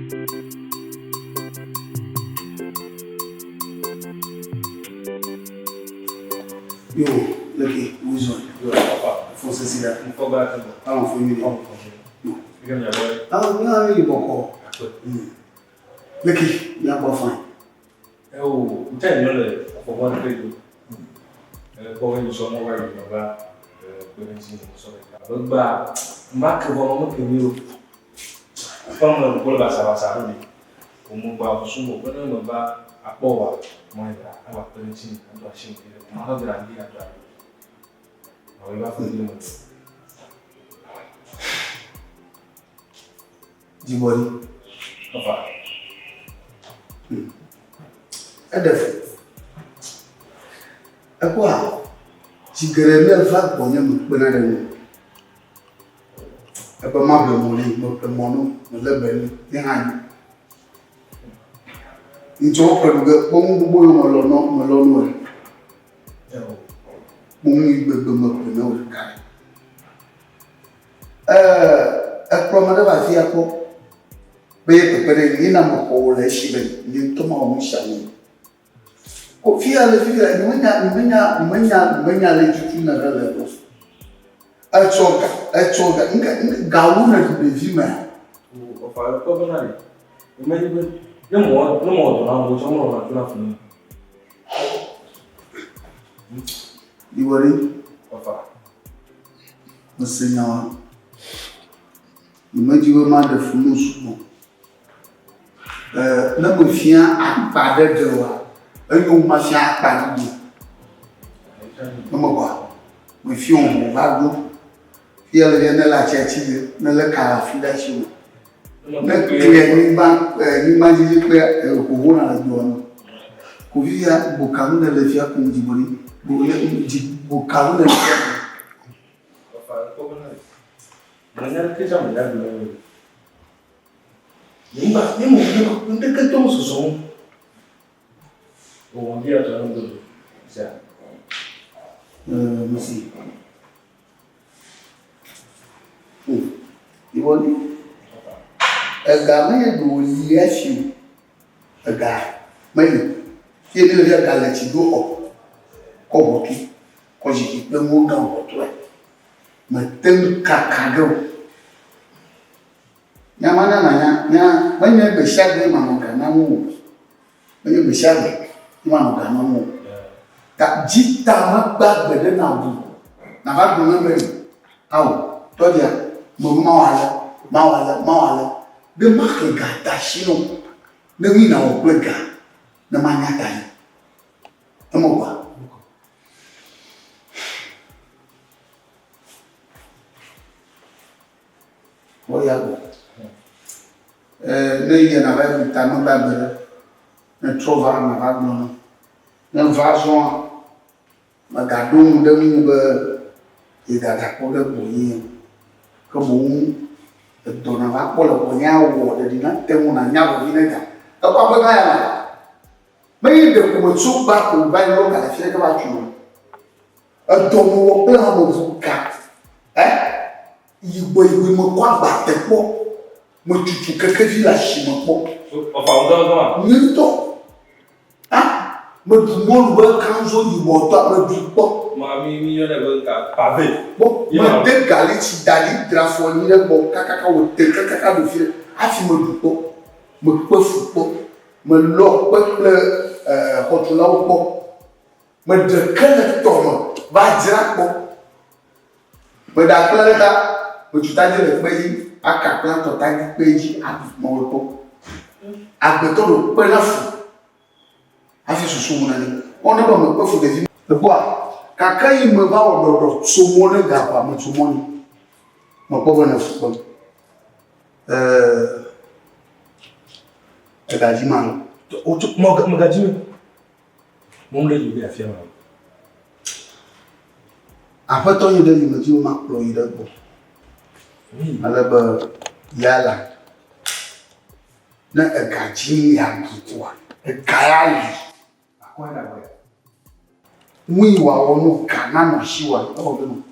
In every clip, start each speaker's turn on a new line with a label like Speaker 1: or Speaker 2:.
Speaker 1: Yo, leke wozɔ.
Speaker 2: Yo, papa.
Speaker 1: Fo sisi la.
Speaker 2: Ŋkɔ gba te bɔ.
Speaker 1: Awo fo nyuie.
Speaker 2: Awo fo nyuie.
Speaker 1: Yo.
Speaker 2: Ike mia bɔ.
Speaker 1: Awo mia yi bɔkɔ.
Speaker 2: Akpe.
Speaker 1: Leke mia gbɔ fine.
Speaker 2: Ewo, ŋtɛ nyɔ le afɔgbɔn ɖe do. Ekpɔ be nyisɔ mɔ va yi nɔ va kpe ɖe ŋuti nɔ sɔ ɖeka. Be gba ma ke vɔ me ke mi o. Aƒe me ɖo le basabasa ɖo ɖi. O me gba susu mo be ne me va akpɔ wa mɔ yi la ava kpe ɖe ŋuti ado asi me ɖe. Ma xɔ dzra ɖi ado aɖo. Awɔ yi va fɔ ɖi me.
Speaker 1: Dzigbɔɖi.
Speaker 2: Eva.
Speaker 1: Eɖe fu. Ekpɔa, zi geɖe ne eva gbɔnye mekpena ɖe ŋu. Ebe maʋle mɔ nɛ, meƒle mɔ no, melé be nɛ, ye hã nyo. Ŋtsɔ woƒle ɖu ge, kpɔ nu gbogbo yiwo melɔ nɔ, melɔ nu ɖe. Kpɔ nu yi gbegbe meƒle na wò ɖeka ɖe. Ɛɛ, ekplɔ ame ɖe va afia kpɔ be ye kpekpe ɖe ye na mexɔ wò le esi be nye ŋutɔ mawɔ nu sia nu. Ko fia le fifia, nyemenya, nyemenya, nyemenya, nyemenya le tutu ne ɖe le o. Etsɔ ga, etsɔ ga, ŋke, ŋke, gawu ne ɖu ɖevi mea?
Speaker 2: O, efa ekpɔ be na ɖe. Nyemenyi be, ne mɔ, ne mɔ dɔ na wo, tsɔ mɔ na tso na funu.
Speaker 1: Iwɔ ɖe.
Speaker 2: Efa.
Speaker 1: Mese nya wa. Nyemedi be maɖe fu no sugbɔ. Eh, ne mefia akpa ɖe ɖe oa, enyo wu mafia akpa ɖiɖi. Eme kɔa? Mefia wò va ɖo. Fia le fia ne le atsia tsi ge, ne le ka le afi ɖe atsi me. Ne kli anyigba, eh, nyigba dzidzi kpe eh, ʋuʋuna le doa me. Ko fifia boka nu ne le fia kum dzigbɔɖi. Bo, le, dzi, boka nu ne le fia kum. Mesi. Ìwọ ni. Ega menye ɖe wòli hafi o. Ega meli. Ye ne le ga le tsi do xɔ, kɔ ʋɔtru, kɔ zikpui kple nuwo gã ʋɔtrua. Mete ŋu kaka ɖe o. Nya ma na nànya, nya menye gbe sia gbe manɔ ga nam o. Menye gbe sia gbe manɔ ga nam o. Ta dzi ta megba gbe ɖe nàbu. Nàva gblɔ nam be ao tɔɖia mebe mawɔ ale, mawɔ ale, mawɔ ale. Ɖe maxe ga de asi nɔ ne nu yi nàwɔ kple ga ne manya ta yi. Eme kɔa? Kpɔ ya gbɔ. Ne yia nava yi ta megbe agbe ɖe. Ne trɔ va nava gblɔ nam. Ne va zɔa, megaɖo ŋu ɖe ŋu be yegada kpɔ ɖe gbɔnye o. Ke boŋ edɔ nava kpɔ le gbɔnye awɔ ɖeɖi nate ŋu nanya vevi ne ga. Ekpɔ aƒe gã ya ma. Menye ɖeko metso gba ko va yi lɔ ga le fia ke va tui o. Edɔ mewɔ kple ame ŋu ga. E yi gbɔ yi gbɔ mekɔ agba te kpɔ. Metutu kekevi le asime kpɔ.
Speaker 2: Ɔfa ŋutɔ ŋutɔ ma.
Speaker 1: Nye ŋutɔ. A meɖu mɔlu be kanzo yibɔ tɔ meɖu kpɔ.
Speaker 2: Ma mi mi yɔnɛ be nka pavé.
Speaker 1: Kpɔ mede gali tsi da ɖi dra afɔ anyi ɖe gbɔ kakaka wòte kakaka ɖo fi ɖe hafi meɖu kpɔ. Mekpe fu kpɔ. Melɔ kpe kple xɔtulawo kpɔ. Meɖe ke le tɔ me va dzra kpɔ. Meɖe akplẽ ɖe ta, metu tadi le kpe dzi, aka akplẽ atɔ tadi kpe dzi aɖu mewɔe kpɔ. Agbetɔ ɖo kpena fu hafi susu ŋuna nɛ. Wɔ ne be mekpe fu ɖevi. Ekpɔa, gake yi meva wɔ ɖɔɖɔ tso mɔ ne ga kɔa, metso mɔ nɛ. Mekpɔ be ne fu kpem. Ɛɛ, egadzi ma lɔ.
Speaker 2: Wotso mɔ megadzi me. Mɔm ɖe yi ɖe afia ma.
Speaker 1: Aƒetɔ yi ɖe yi me dzi makplɔ yi ɖe gbɔ. Ale be yala ne ega dzi ya ɖu koa, ega ya li. Nu yi wòawɔ no ga nanɔ asiwòa, ewɔ ge no.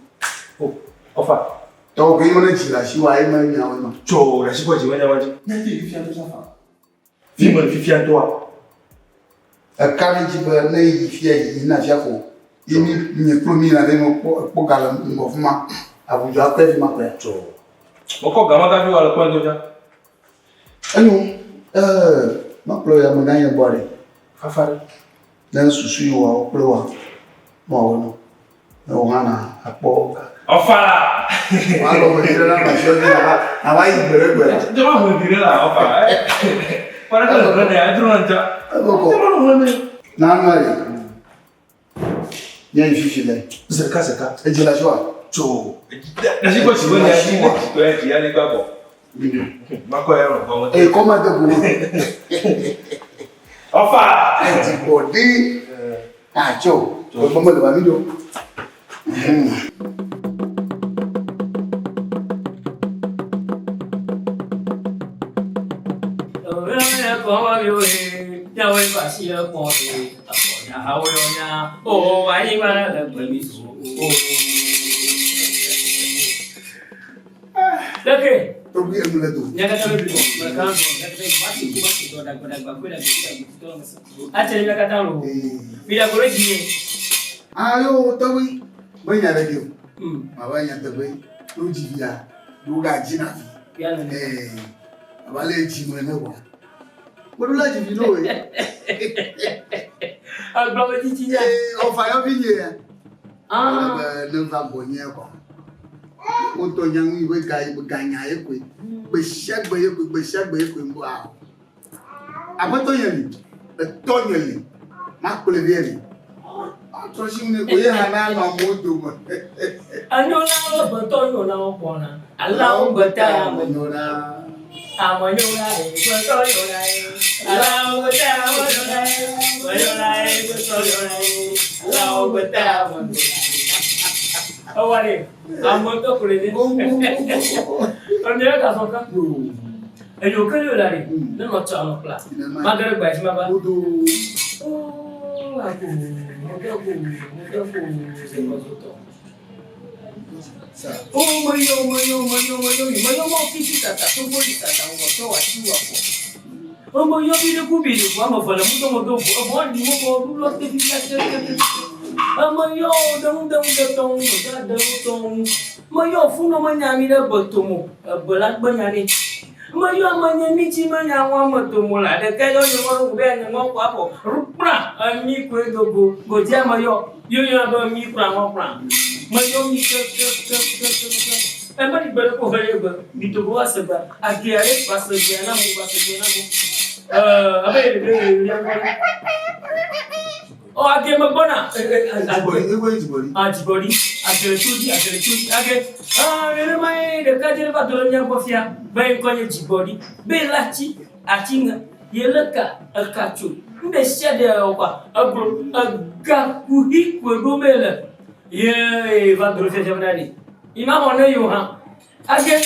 Speaker 2: O, ɔfa.
Speaker 1: Tɔwò koe ne dzi le asiwòa, ye me nyawoe ma.
Speaker 2: Tso, ɖe asi kpɔ dzi me nyawoe dzi. Míate yi fifia ŋutɔ faa. Fi me fifia ŋutɔa.
Speaker 1: Eka ɖe edzi be ne yi fia yi yina fia ko ye mi nye kple mi yina be me kpɔ ekpɔ ga le ŋgɔ fi ma. Aʋudzɔ akpɔe fi ma kɔe.
Speaker 2: Tso. Mekɔ ga ma kafi wa le kpɔe ŋutɔ tsã.
Speaker 1: Enyo, ee, mekplɔ yi amegã nye gbɔ ɖe.
Speaker 2: Fafa ɖe.
Speaker 1: Ne susu yi wɔ kple wa, ne wòawɔ nɔ. Ne wò hã na akpɔ ga.
Speaker 2: Ɔfa!
Speaker 1: Wà lɔ me ɖe la ma fiɔ dzi na na va yi gbe ɖe gbe la.
Speaker 2: Jɔ ma ʋu ɖe la ɔfa. Kpɔɖe ke le ʋu ɖe edro na ŋutɔ.
Speaker 1: Ebɔbɔ. Na nua ɖe. Nye yi fifi le.
Speaker 2: Zeka zeka.
Speaker 1: Edzi la tsoa.
Speaker 2: Tso. Ɖasi kɔ tsi be nya dzi ne tsi tɔ ya dzi ya ne gba bɔ. Makɔ ya nɔ gbɔ.
Speaker 1: Eye kɔ ma de go.
Speaker 2: Ɔfa.
Speaker 1: Edzi bɔ ɖi. Atsɔ. Gbɔ me le ba mi ɖo.
Speaker 3: Leke.
Speaker 1: Togbi enu le do. Ayo togbi. Menya ɖe di o. Mava nya teƒe. No dzi via. Ɖo ga dzi na vi. Eh. Ava le dzi me ne wa. Mo la dzi vi no we.
Speaker 3: Agblɔ be dzidzi nya.
Speaker 1: Eh, ɔfa yɔ vi nye ya. Ah. Be ne va gbɔ nye kɔ. Wotɔ nya ŋu yi be ga ganya ye koe. Gbe sia gbe ye koe, gbe sia gbe ye koe ŋgɔ awo. Aƒetɔ nye li, etɔ nye li, makplɔe vɛ li. Atrɔ si ŋu ne ko ye hã na nɔ amewo dome.
Speaker 3: Enyo na wo gbetɔ nyo na wo kpɔna. Alawo gbeta ame
Speaker 1: nyo na.
Speaker 3: Ame nyo na ye gbetɔ nyo na ye. Alawo gbeta ame nyo na ye. Ame nyo na ye gbetɔ nyo na ye. Alawo gbeta ame nyo na ye. Ewa ɖe ame ŋutɔ ko ɖe. Ame ya gazɔ ka. Eyo ke yo la ɖe. Ne nɔ tsɔ anɔ kpla. Mage ɖe gbea dzi mava. Oo ago mege go mege go zɔzɔtɔ. O meyɔ meyɔ meyɔ meyɔ mi meyɔ mɔ fisi tata togo yi tata ŋgɔ tɔ wa ti wa kɔ. O meyɔ bi ɖe ku bi ɖe ku ame ve le ŋutɔ me do ʋu eʋɔ ɖi mo kɔ ɖuɖɔ te fifia te te te. Emeyɔ ɖe ŋu ɖe ŋu ɖe tɔ ŋu me ga ɖe ŋu tɔ ŋu. Meyɔ funɔ menya mi ɖe gbe tomo egbe la gbe nya nɛ. Meyɔ ame nye mi tsi menya ŋu ame tomo la ɖeka yɔ nye ŋɔ ɖo be nye ŋɔ kɔ afɔ rukpra emi koe dogo godzi ame yɔ yo yɔ be mi kura ŋɔ kura. Meyɔ mi ke ke ke ke ke ke. Eme ɖi gbe ɖe ko he ye gbe mi togo va se gbe agea ɖe va se gbea na mo va se gbea na mo. Ee abe ye ɖe ye ya ŋkɔ ɖe. Ɔ age megbɔna.
Speaker 1: Dzigbɔɖi, egbɔ ye dzigbɔɖi.
Speaker 3: Ah dzigbɔɖi, age le to dzi, age le to dzi, age. Ah nenema ye ɖekadze ɖe va do ɖe mía gbɔ fia be ye ŋkɔ nye dzigbɔɖi. Be ye lé ati, ati ŋe, ye lé ka, eka tso. Nu ɖe sia ɖe wɔ kɔa, eglo, ega kuxi koe ɖom ye le. Ye va do ɖe fiafia be ɖaɖi. Yi ma xɔ ne yewo hã. Age,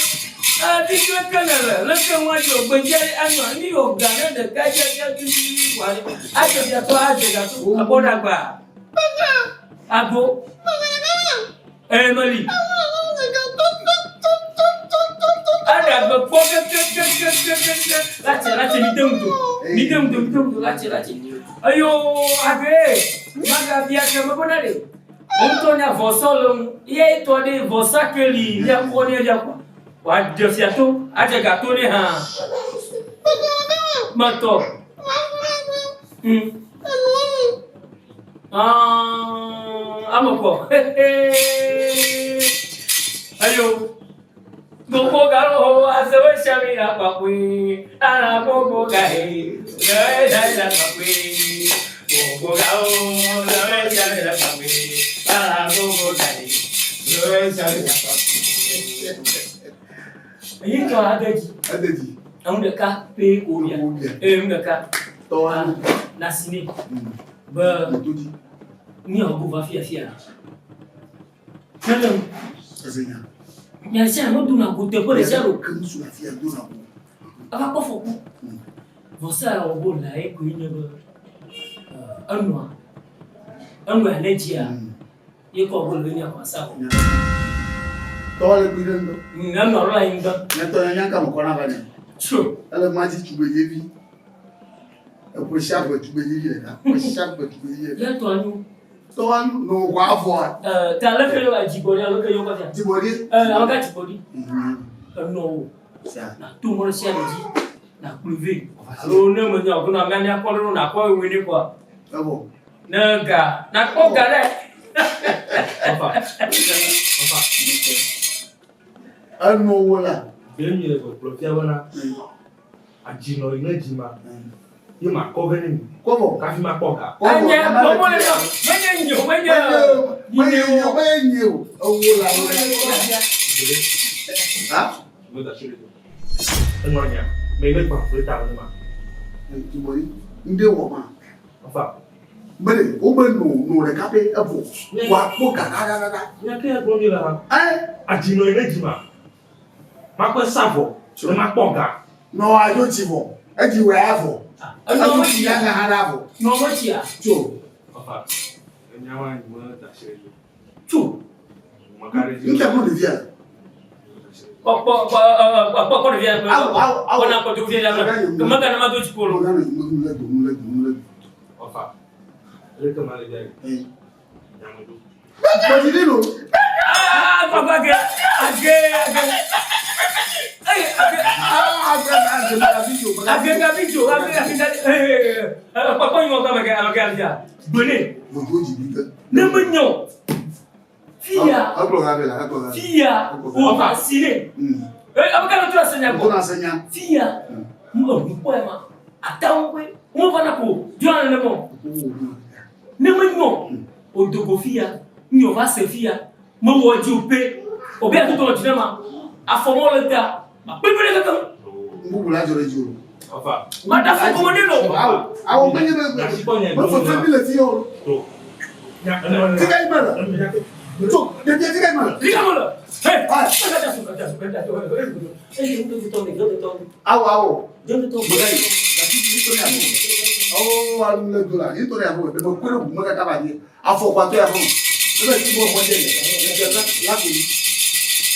Speaker 3: Evi leke nèle, leke ŋua dzi o, gbedzi aɖe anɔ, mi wɔ ga ne ɖeka dzi aɖe tututu ko aɖe, adze fiatɔ adze gato, agbɔ ɖagba, agbo, ee meli. Aɖagbe kpɔ kekekekekeke, latse latse mi de ŋuto, mi de ŋuto, mi de ŋuto, latse latse. Eyo age, magabia ke mebona ɖe. Ŋutɔ nya vɔsɔ le ŋu. Ye tɔ ɖe vɔsa ke li mía kpɔ ne mía kpɔ. Wa ɖe fia to, adze ga to ne hã. Metɔ. Ah, ame kɔ. Ayo. Gbogbo ga o asewe shami la kpakpe. Ala gbogbo ga e. Le la la kpakpe. Gbogbo ga o asewe shami la kpakpe. Ala gbogbo ga e. Le shami la kpakpe. Eyi tɔ adeji.
Speaker 1: Adeji.
Speaker 3: Enu ɖeka pe ko bia. Ee enu ɖeka.
Speaker 1: Tɔ
Speaker 3: Nasine. Be. Míawo go va fia fia. Nene.
Speaker 1: Ezenya.
Speaker 3: Nya sia ame dona go teƒe ɖe sia ɖo.
Speaker 1: Ke ŋutsu le afia dona go.
Speaker 3: Ava kpɔ fɔku. Vɔsa ya wɔ bo la ye koe nye be enɔa enɔa ne dzia ye kɔ bo le be nya vɔsa wɔ.
Speaker 1: Tɔwɔ le kpi ɖe ŋdɔ.
Speaker 3: Nye nɔ la yi ŋdɔ.
Speaker 1: Nye tɔ nye nya ka me kɔna va nɛ.
Speaker 3: Tso.
Speaker 1: Ele ma dzi tugbedzevi. Eƒe sia ƒe tugbedzevi ɖeka. Ƒe sia ƒe tugbedzevi ɖeka.
Speaker 3: Nye tɔ anyo.
Speaker 1: Tɔwɔ anyo nɔ wɔ avɔa.
Speaker 3: Ta leke yɔ dzigbɔɖi alo ke yɔ kɔfia.
Speaker 1: Dzigbɔɖi.
Speaker 3: Ame ka dzigbɔɖi. Enɔ wo. Na to mɔ ɖe sia ɖe dzi. Na kplɔe vɛ. Alo ne menya o ko na amea ne akɔ ɖe na akɔ ewoe ne kɔa.
Speaker 1: Evɔ.
Speaker 3: Ne ga na kpɔ ga ɖe.
Speaker 2: Ɔfa. Ɔfa.
Speaker 1: Enɔ wo la.
Speaker 2: Ɖe mi le gbɔgblɔ fia bena adzinɔ yi ne dzi ma ye ma kɔ vɛ ne mi.
Speaker 1: Kɔbɔ.
Speaker 2: Kafi ma kpɔ ga.
Speaker 1: Kɔbɔ.
Speaker 3: Enye gbɔmɔ le nɔ. Menye nye o menye.
Speaker 1: Menye nye o menye nye o. Ewo la wo le. Ha?
Speaker 2: Me da shi le. Enɔ nya. Me ne gba ƒe ta ne ma.
Speaker 1: Dzigbɔɖi. Ŋɖe wɔ ma.
Speaker 2: Ɔfa.
Speaker 1: Mele wobe no no ɖeka pɛ evɔ. Wòakpɔ ga ɖaɖaɖa.
Speaker 2: Nya ke ya gblɔm mi le ha.
Speaker 1: Ɛ.
Speaker 2: Adzinɔ yi ne dzi ma. Ma kpe sa vɔ. Ne ma kpɔ ga.
Speaker 1: Nɔ adzo tsi vɔ. Edzi wɔ ya vɔ.
Speaker 3: Enɔ
Speaker 1: Edzo tsi ya hã ɖa vɔ.
Speaker 3: Nɔ me tsia.
Speaker 1: Tso.
Speaker 2: Ɔfa. Enya ma nyi me da shi le.
Speaker 3: Tso.
Speaker 2: Ma ka ɖe dzi.
Speaker 1: Ŋkɛ kplɔ ɖevia.
Speaker 3: Kpɔ kpɔ kpɔ kpɔ kpɔ ɖevia.
Speaker 1: Awo awo awo.
Speaker 3: Kpɔ na kpɔ ɖevia la. Keme ga na ma do tsi kpɔ lo.
Speaker 1: Mo gana yi mo le do mo le do mo le do.
Speaker 2: Ɔfa. Leke ma le via yi.
Speaker 1: Ɛ.
Speaker 2: Nyame do.
Speaker 1: Gbɔdzi ɖi lo.
Speaker 3: Ah, papa age age age. Eye age.
Speaker 1: Ah agbe agbe ma gabi dzo.
Speaker 3: Age gabi dzo age age gabi. Ee kpɔkpɔ yi ŋɔ ame ame alifia. Gbene.
Speaker 1: Vovo dzi bi ke.
Speaker 3: Ne me nyɔ. Fia.
Speaker 1: Egblɔ gabi la egblɔ gabi.
Speaker 3: Fia. O va si ne. Ee ame ka to ase nya
Speaker 1: Ko
Speaker 3: gbɔ.
Speaker 1: na se nya.
Speaker 3: Fia. Mu eŋu kpɔ ya ma. Atawo ƒe. Wo va na ko. Dzɔ ne mɔ. Ne me nyɔ. O dogo fia. Nyɔ va se fia. Me wɔ dzi o pe. O be atutu dzi ne ma. Afɔmɔ le ta. Ma kpekpe ɖe kekeŋ.
Speaker 1: Bubu la dzɔ ɖe dzi o.
Speaker 2: Ɔfa.
Speaker 3: Ma da fɔ kɔmɔ ne lɔ.
Speaker 1: Awo awo menye be me fefe mi le fi o.
Speaker 2: To. Nya enɔ
Speaker 1: Tika yi me le. Tso ɖevia tika yi me le.
Speaker 3: Lika mo le. Hey.
Speaker 1: Ayi. Awo awo. Gbɔdɔ yi. Gati ti to ne afɔ. Awo alu le do la. Yi to ne afɔ. Ɖe me kpe ɖe ʋu me kaka va dzi. Afɔkpa to ya afɔ. Ne be ti bɔ mɔ dze le. Ne dze la la ko yi.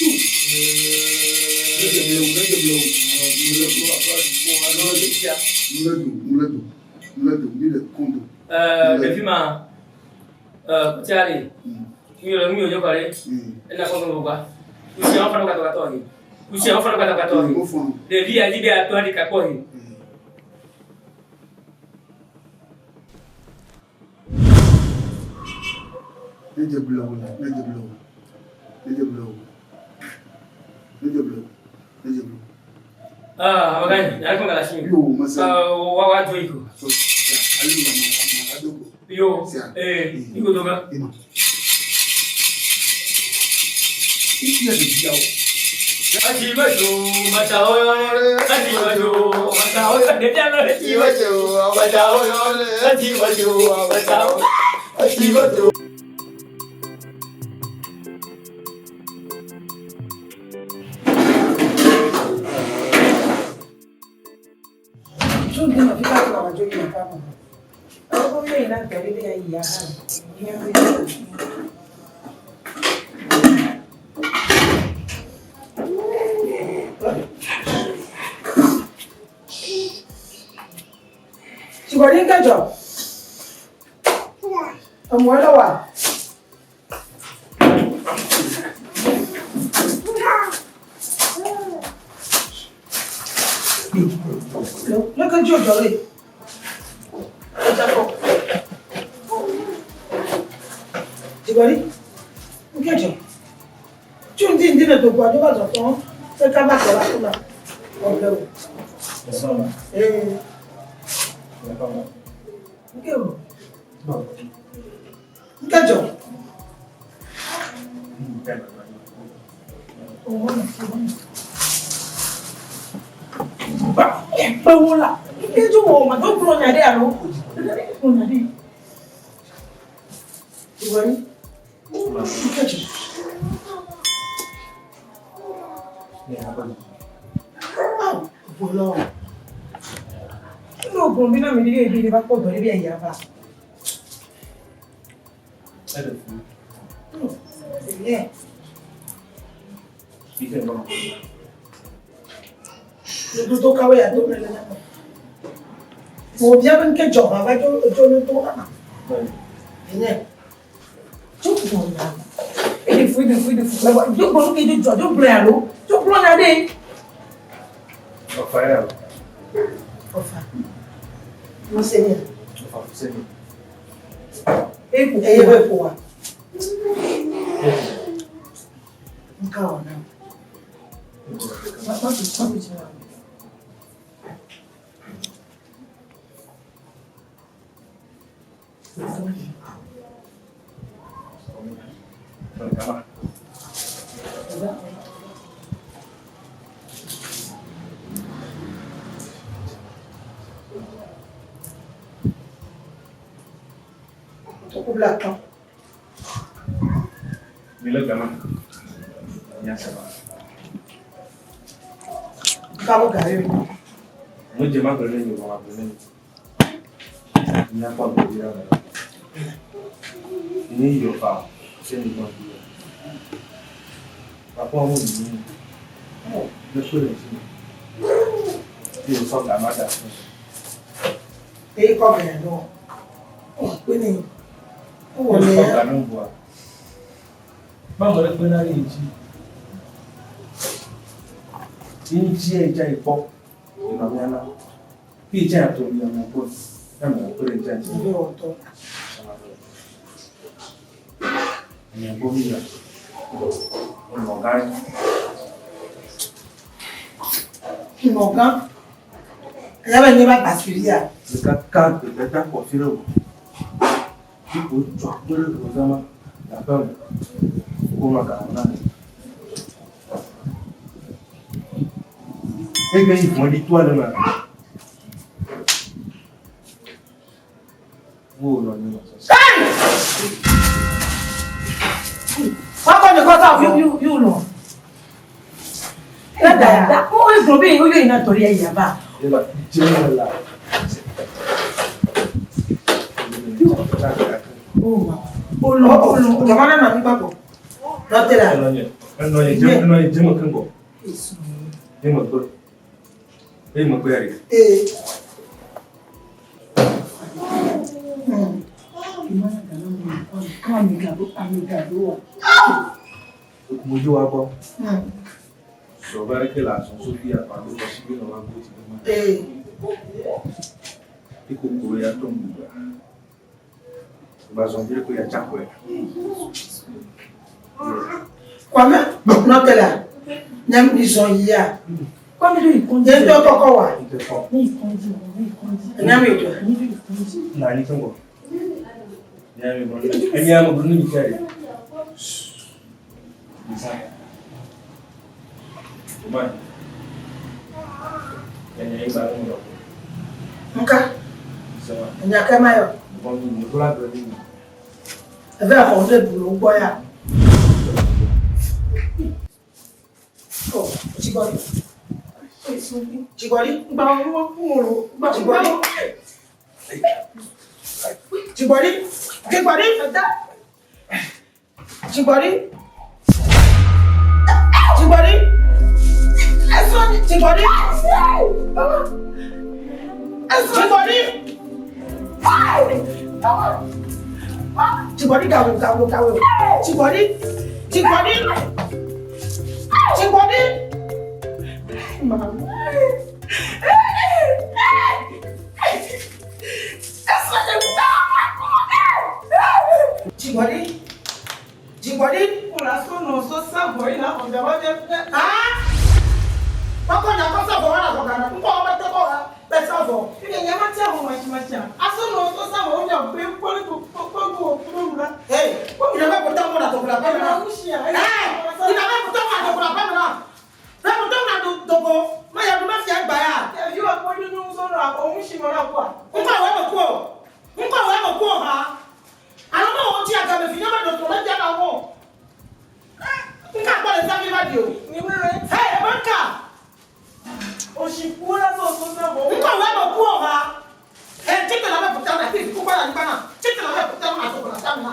Speaker 1: Tu. Ne dze blewu ne dze blewu. Ne le do ne le do ne le do ne le do mi le kondo.
Speaker 3: Ɖevi ma, kutia ɖe, nu yɔ nu yɔ kɔ ɖe, ena kɔ gbɔ gba. Kusia wɔfɔ katɔ katɔ he. Kusia wɔfɔ katɔ katɔ he.
Speaker 1: Mo fɔn.
Speaker 3: Ɖevi ya dzi be atɔ ɖeka kpɔ he.
Speaker 1: Ne dze blewu la ne dze blewu. Ne dze blewu. Ne dze blewu. Ne dze blewu.
Speaker 3: Ah, amega yi, yàrá kɔn kala si.
Speaker 1: Yo me se.
Speaker 3: Wa wa dzo yi ko.
Speaker 1: So ayi ma ma ma do ko.
Speaker 3: Yo, ee, iko do ga.
Speaker 1: Ima. Ifi ya ɖeviawo.
Speaker 3: Ati ma dzo, ma ta o yɔ le. Ati ma dzo, ma ta o yɔ. Ɖevia nɔ ɖe.
Speaker 1: Ati ma dzo, ma ta o yɔ le. Ati ma dzo, ma ta o. Ati ma dzo.
Speaker 4: Ṣùgbọ́n kẹjọ ọmọ ọlọ́wà. Lọ́kànjú òjò rè ọjà pọ̀. Ṣùgbọ́n kẹjọ tí o ń dín dín tó gbọ́ ọjọ́ bá sọ fún ṣé ká bá sọ̀rọ̀ àkúnà ọ̀bẹ o. Nkewò. Nkẹjọ. Ewola. Nkẹjọ wọ̀ ọ̀ma tó kúrò nyàdé àlọ́. Kúrò nyàdé. Ìwọ̀nyí. Nkẹjọ. Wọlọ. Nínú ògùn bí náà mi nílé ibi ni bá pọ̀ dọ̀ níbi ẹ̀yà bá. Yeah. Nudodo kawoe yeado ne le míagbɔ? Wòbia be nuke dzɔ hã va dzo dzo nudo ama. Enye. Tso gbɔna. Eɖe fu eɖe fu eɖe fu. Lebo dzo gbɔ nuke dzo dzɔ dzo gblɔe alo dzo gblɔ nya ɖe.
Speaker 2: Ɔfa ya o.
Speaker 4: Ɔfa. Mosenia.
Speaker 2: Ɔfa fuseni.
Speaker 4: Eye be ƒoa. Nka wɔ na. Kotoku blaatɔ̃.
Speaker 2: Mi le gama. Nya sema.
Speaker 4: Nka wo ga ye.
Speaker 2: Mo dze ma gblɔ ne nyi, ma gblɔ ne nyi. Nya kpɔ gbe dzi la me. Ni yɔ fa, se ni gbɔn di. Papa wo ni. Ne kpe le dzi. Ti o sɔ gama da.
Speaker 4: Eye kɔ gɛ nɔ. Ɔ kpe ne. Wɔ
Speaker 2: Wo
Speaker 4: ne
Speaker 2: sɔ
Speaker 4: ya.
Speaker 2: gama bua. Ba mo le kpe na yi dzi. Yi dzi e dza yi kpɔ. Ina mi ana. Fi dza to mi ana kpɔ. Ya mo kpe le dza dzi.
Speaker 4: Ebe wɔtɔ.
Speaker 2: Nye gbɔ mi ya. Nɔ gã.
Speaker 4: Nɔ gã. Eya be nye ba gbasiri ya.
Speaker 2: Ɖeka gbedada kɔ fi ɖe o. Iko tsɔ akpe ɖe o zama. Aƒe me. Ko ma ga na. Ege yi vɔ̃ɖi toa le ma. Wo nɔ nyi nɔ sɔsɔ.
Speaker 4: Wakɔ ne kɔ sa yu yu yu lɔ. Ne da ya. Wo yi gblɔ be wo yina tɔ ya ya ba.
Speaker 2: Eba dze la.
Speaker 4: O ma. O lɔ o lɔ. Jama na na mi gbàgbọ́. Lọ́tẹ̀ la.
Speaker 2: Enɔ ye dze enɔ ye dze me keŋgɔ. Ye me kpe. Ye me kpe ya ɖe.
Speaker 4: Ee.
Speaker 2: Modzo wa gbɔ. Sɔ va ɖeke le azɔ so fi akpa ɖo kɔ si be nɔ va go ti be ma.
Speaker 4: Ee.
Speaker 2: Iko ko ya tɔ ŋgɔ. Ba zɔn fi ko ya tsa kɔe.
Speaker 4: Kwame lọ́tẹ̀ la. Nyɛ mi zɔn yi ya.
Speaker 3: Kwame do ikonji.
Speaker 4: Nye ŋutɔ kɔkɔ wa.
Speaker 2: Ite kɔ.
Speaker 3: Ne ikonji, ne ikonji.
Speaker 4: Enya mi dzɔ.
Speaker 3: Ne do ikonji.
Speaker 2: Na anyi keŋgɔ. Nya mi gblɔ ne. Enya me gblɔ ne mi fia ɖe. Bisa. Oma. Enya yi ba ŋu dɔ.
Speaker 4: Nka.
Speaker 2: Bisa wa.
Speaker 4: Enya kɛ ma yɔ.
Speaker 2: Bɔn mi mi gblɔ agblɔ ne mi.
Speaker 4: Eve xɔ ɖe du le gbɔ ya. Ɔ Dzigbɔɖi. Dzigbɔɖi.
Speaker 3: Gba wo ku o. Gba
Speaker 4: Dzigbɔɖi. Dzigbɔɖi. Dzigbɔɖi. Dzigbɔɖi. Dzigbɔɖi. Dzigbɔɖi. Dzigbɔɖi. Dzigbɔɖi gawo gawo gawo. Dzigbɔɖi. Dzigbɔɖi. Dzigbɔɖi. Dzigbɔɖi. Dzigbɔɖi. Ah! Kɔkɔ nya kɔ sɔfɔ wala kɔ gana. Nkɔ ɔbɛ tɛ kɔ bɛ sɔfɔ. Hey, ina bɛ kota ŋgɔ na tɔgɔ la pɛmɛ na. Hey, ina bɛ kota ŋgɔ na tɔgɔ la pɛmɛ na. Bɛ kota ŋgɔ na dogo. Ma ya duma fia gba ya. Nkɔ wɛ mɛ ko. Nkɔ wɛ mɛ ko ha. Alo ma wo ti agame fi ne ma do tɔlɛ fia na wo. Nka kpɔ le sami va di o. Hey, ebe nka. Nkɔ wɛ mɛ ko ha. Hey, tete la bɛ kota na ti kukɔ la nyigba na. Tete la bɛ kota ŋgɔ na tɔgɔ la pɛmɛ na.